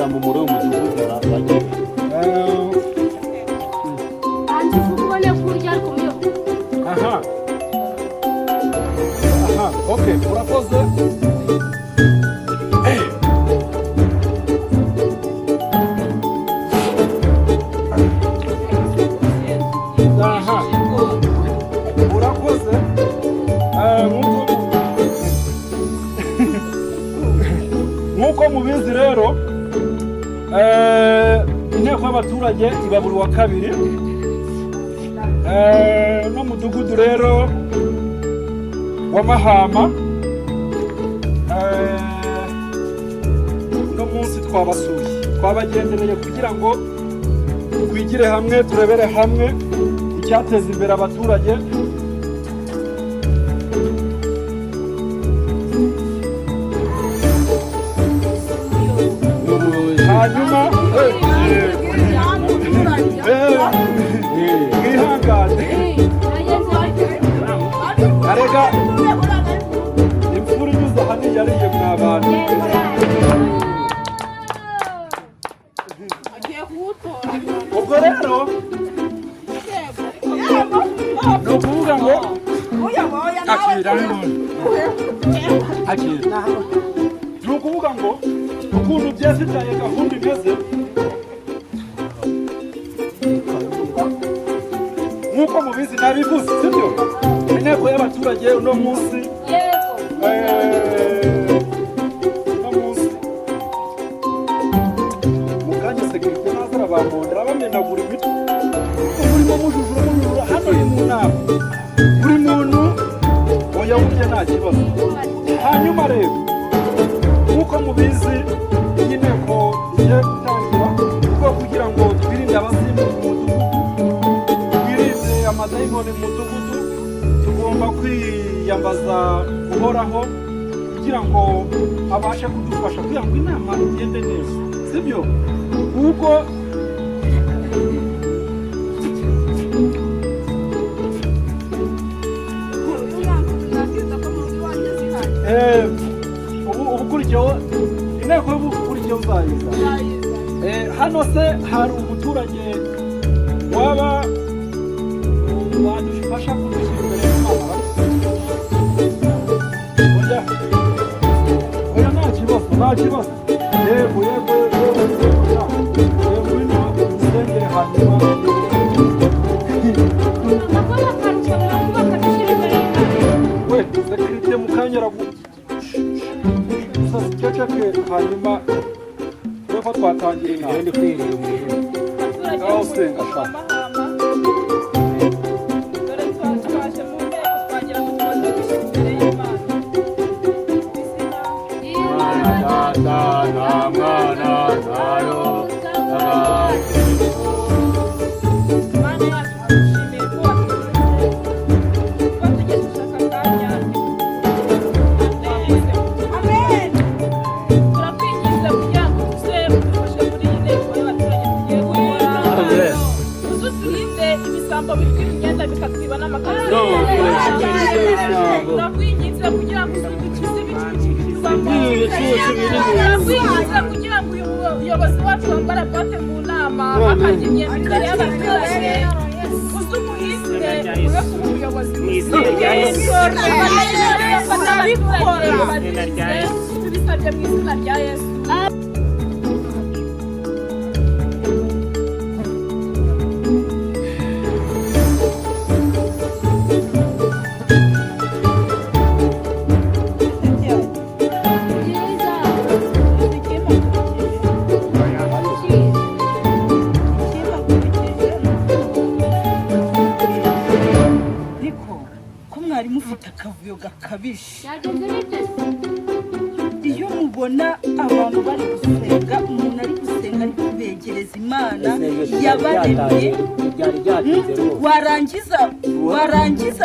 Ibisambo muri uyu mudugudu bagiye. Banza uvuge ubone kurya, ariko muyo. Aha, okay, murakoze. Aha, murakoze. Nk'uko mubizi rero, inteko y'abaturage iba buri wa kabiri. No mudugudu rero wa Mahama, uno munsi twabasuye, twabagendereye kugira ngo twigire hamwe, turebere hamwe icyateza imbere abaturage. Hanyuma mwihangane. Arega imfura inyuze aha ntiyariye mwa bantu. Ubwo rero ni ukuvuga ngo akira, akira. Ni ukuvuga ngo ukuntu byesitaye, gahunda imeze nk'uko mubizi, nabivuze, sibyo? Inteko y'abaturage uno munsi, uno munsi mu kanya sécurité naza arabamondera, bamenagura imitwe. Murimo mujujura, mujujura hano ni mu nama, buri muntu oya burya nta kibazo. Hanyuma rero nk'uko mubizi, iyi nteko igiye gutangira ubwo kugira ngo twirinde abazimu mu mudugudu, twirinde amadayimoni mu mudugudu, tugomba kwiyambaza Uhoraho kugira ngo abashe kudufasha kugira ngo inama igende neza, sibyo? Kuko ubu ukurikiyeho inteko y'ubu ukurikiyeho uzayiza. Hano se hari umuturage waba wadufasha kudushyira imbere y'Imana? Oya, oya, nta kibazo, nta kibazo. Yego, yego, yego, yego, yego, ngwino usengere hanyuma. We sécurité mu kanya aragu gusa ceceke, hanyuma dore ko twatangira inama. Ngende kwirira umuriro. Ngaho senga sha. Dore twaje mu nteko, twagira ngo tubanze dushyire imbere y'Imana. Izina Imana Data na Mwana na Roho Mutagatifu. Mana yacu, tugushimiye ko waturinze kuba tugejeje aka kanya. Amen. Turakwinginze kugira ngo uze udufashe muri iyi nteko y'abaturage tugiye gukora. Amen. Uze uturinde ibisambo bitwiba imyenda, bikatwiba n'amakarita. No, ibisambo. Turakwinginze kugira ngo uze udukize ibicucu bitubamo. Ibicucu biri mu Turakwinginze kugira ngo uyu muyobozi wacu wambara bote mu nama, akarya imyenda imbere y'abaturage, uze umuhindure ube kuba umuyobozi mwiza. Tubisabye mu izina rya Yesu. Ariko ko mwari mufite akavuyo gakabije? Byagenze bite? Iyo mubona abantu bari gusenga, umuntu ari gusenga, ari kubegereza Imana Isengesho yabaremye, ryari ryatinze rwose. Warangiza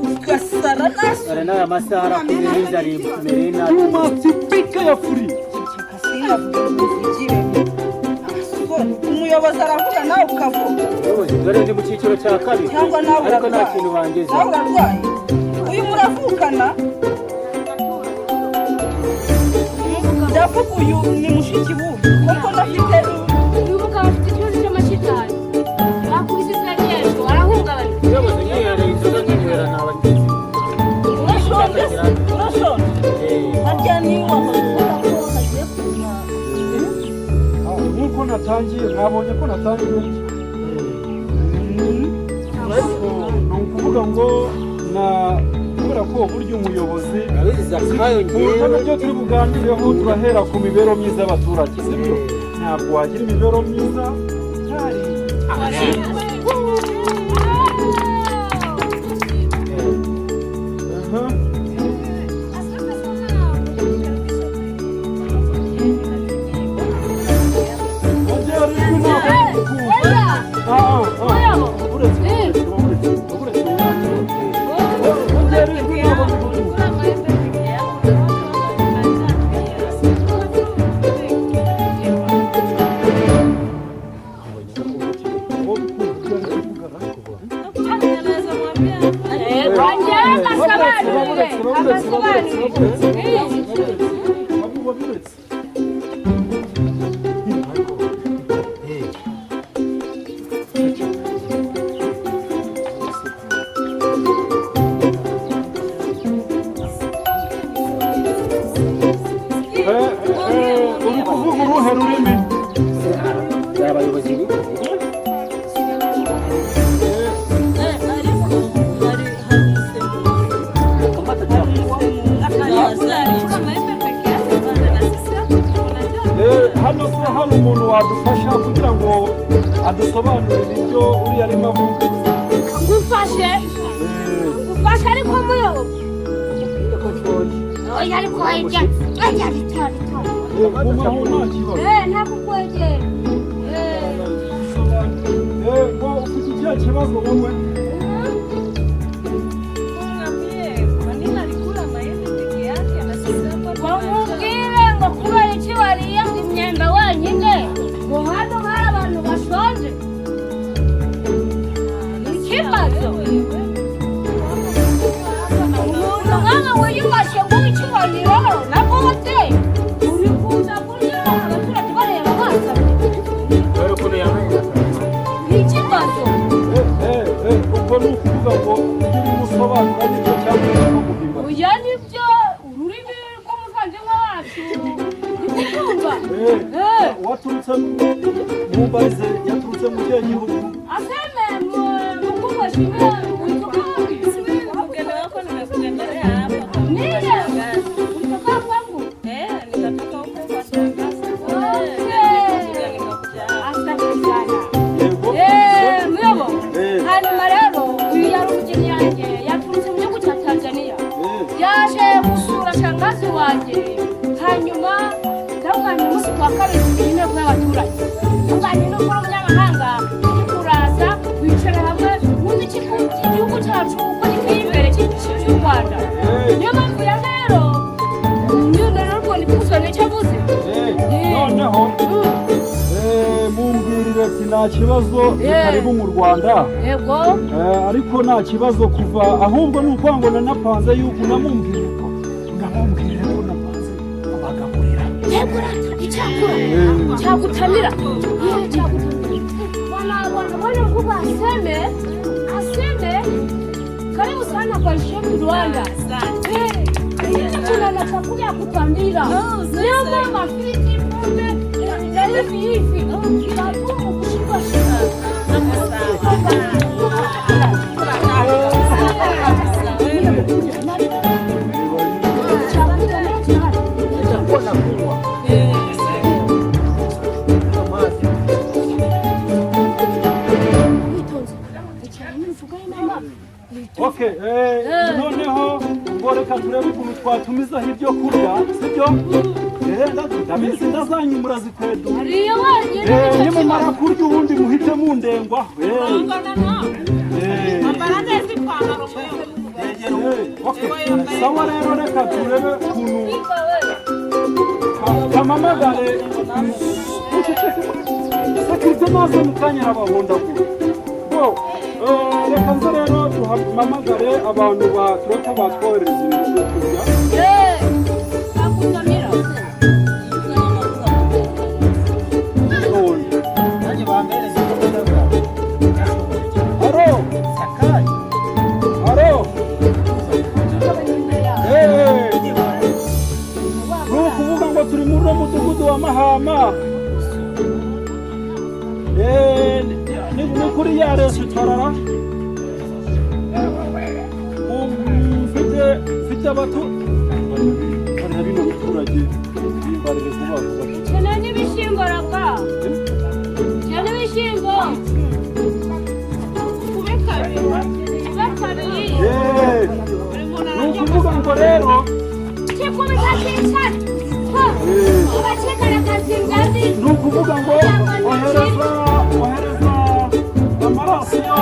ugasara naso. Dore n'aya masaha arakuze, n'inzara itumereye nabi. Tumasipika ya furi. Singavuge ngo mvugire. Umuyobozi aravuga nawe ukavuga. Umuyobozi, dore ndi mu cyiciro cya kabiri, Cyangwa nawe ariko nta urarwaye? kintu bangezeho. Nawe urarwaye? Uyu muravukana? Ndavuga. Kuvuga uyu ni mushiki w'uyu kuko ndafite. Uyu mugabo afite ikibazo cy'amashitani, bakubise isengesho arahungabana. Muyobozi, nkihereye inzoga nkinywera naba ngeze. Urashonje se? Urashonje? Harya ni wamaze kubona ko hagiye kuza? Nk'uko natangiye, mwabonye ko natangiye. Ni ukuvuga ngo na kubera ko burya umuyobozi Urabizi Zakayo. Mu Ngewe byo turi buganireho, turahera ku mibereho myiza y'abaturage, sibyo? Ntabwo wagira imibereho myiza ntari. Aha. Ongera ijwi, ntabwo ndi kumva. Oya. Ah, ah, ah. Uretse, uretse, uretse, uretse, ongera ijwi, ntabwo ndi kumva. Wowe ukumva ibyo ari kuvuga, ra? Ongera agasobanurire, agasobanurire. Wabiretse. Uri kuvuga uruhe rurimi? Hari abayobozi bigeze. Ariko hari umusemburo. Kamata cyane. Hano se hari umuntu wadufasha kugira ngo adusobanurire ibyo uriya arimo avuga? Ngufashe. Ngufashe, ariko muyo. Ko nshonje. Oya, ariko ejya ejya rita rita. Gumaho, nta kibazo. Ntakukwegera. Ngo ufite ikihe kibazo wowe? Bamubwire ngo kubera iki wariye imyembe wenyine, ngo hano hari abantu bashonje? Ikibazo, umuntu nk'aha wiyubashye nk'uw'icyubahiro na bote, uri kuza kurya abaturage bareba basamye? Dore ukuntu yambaye. Ni ikibazo. Ubwo ni ukuvuga ngo ibyo urimo usobanura nibyo cyangwa urimo guhimba? Oya, nibyo, ururimi rw'umuvandimwe wacu ndi kukumva. Waturutse mumbarize, yaturutse mu kihe gihugu? Aseme mkubwa, ulitoka wapi? Mgeni wako nimekutembelea hapa kwa Ndiyo. shangazi. Ulitoka kwangu? Eh, nikatoka huko kwa shangazi. Okay. Nikakuja hapa. Asante sana. Yego. Muyobo. Eh. Hanyuma rero uyu yari umugeni yanjye, yaturutse mu gihugu cya Tanzania. Yaje gusura shangazi wanjye, hanyuma ndamwanya umunsi ku wa kabiri kugira inteko y'abaturage. Tunganye n'ukuri umunyamahanga uri kuraza wicara hamwe wumva igihugu cyacu uko giteye imbere cy'u Rwanda. Niyo mpamvu ya rero niyo rero ubwo ndi kugusobanurira icyo avuze. Noneho mumbwirire ati nta kibazo, ni karibu mu Rwanda. Yego. Ariko nta kibazo kuva, ahubwo ni ukuvuga ngo nanapanze yuko unamubwire ko unamubwire ko napanze kubagaburira. Yego rata, icyakura cyagutamira. Cyagutamira. Bwana, bwana, bwana mkubwa aseme karibu sana kwa nchi yetu Rwanda. Kuna na chakula ya kutamira, nyama, mafiki, pombe na hivi hivi, magumu kushika shika. Chakula kirahari. Nitakuwa na kunywa amazi. Witonze cyane, mvuga inama. Okay, noneho ngo reka turebe ukuntu twatumizaho ibyo kurya, sibyo? Ndabizi ndazanyu murazikwedu. Ariyo wenyine. Nimumara kurya ubundi muhite mundengwa. Ambara neza ipantaro, muyobozi. Okay. Sawa rero, reka turebe ukuntu kamamagare sécurité naze mu kanya arabahondagura bo. Reka nze rero duhamagare abantu batureka batwohereza ibintu byo kurya. Bakutamira. Hanyuma ni kuri ya resitora. Mfite abatu bariya, bino biturage bimbarire vuba vuba. Ukeneye n'ibishyimbo raka, ukeneye n'ibishyimbo. Kube kabiri. Kube kabiri. Ni ukuvuga ngo rero Kikubita kicara kiba kigaragaza ingazi. Ni ukuvuga ngo ohereza amarasiyo.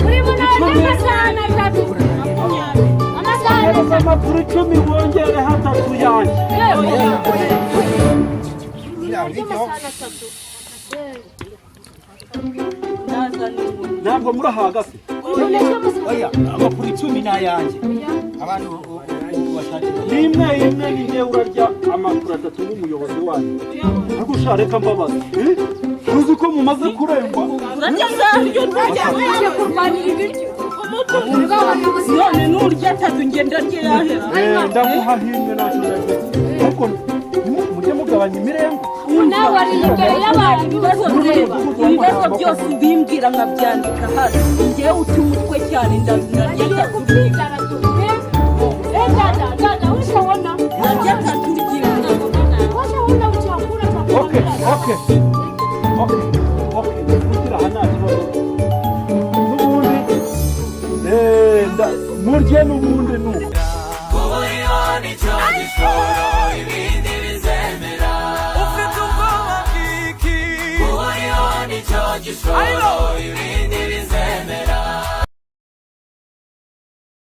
Buri muntu ararya amasahani 3, amasahani Ohereza 3. amakuru 10, wongereho 3 yanjye. Arya amasahani 3. Ntabwo murahaga se? Umuntu arya amasahani. Oya, amakuru 10 ni ayanjye, abantu bashakira. Rimwe rimwe ni njyewe urarya amakuru 3 nk'umuyobozi wanyu. Ariko sha, reka mbabaze. Eh? Tuzi ko mumaze kurengwa. Aje kurwanira ibiryo. None nurya 3, ngenda rye yahera. Ndaguha himwe, ntacyo ndarya, ariko mujye mugabanya imirengo. Nawe wariye imbere y'abantu. Ibibazo, reba, ibibazo byose ubimbwira nkabyandika hano. Ngewe uta umutwe cyane, ndarya Agiye 3. kubyigana tuve. Eh, dada, dada, ushaona? Ndarya 3 ry'inka. Ushaona chakula cha Okay, kugira aha nta kibazo n'ubundi. Murye n'ubundi nuko. Nicyo gishoro, ibindi bizemera. Ufite ubwoba bw'iki? Nicyo gishoro, ibindi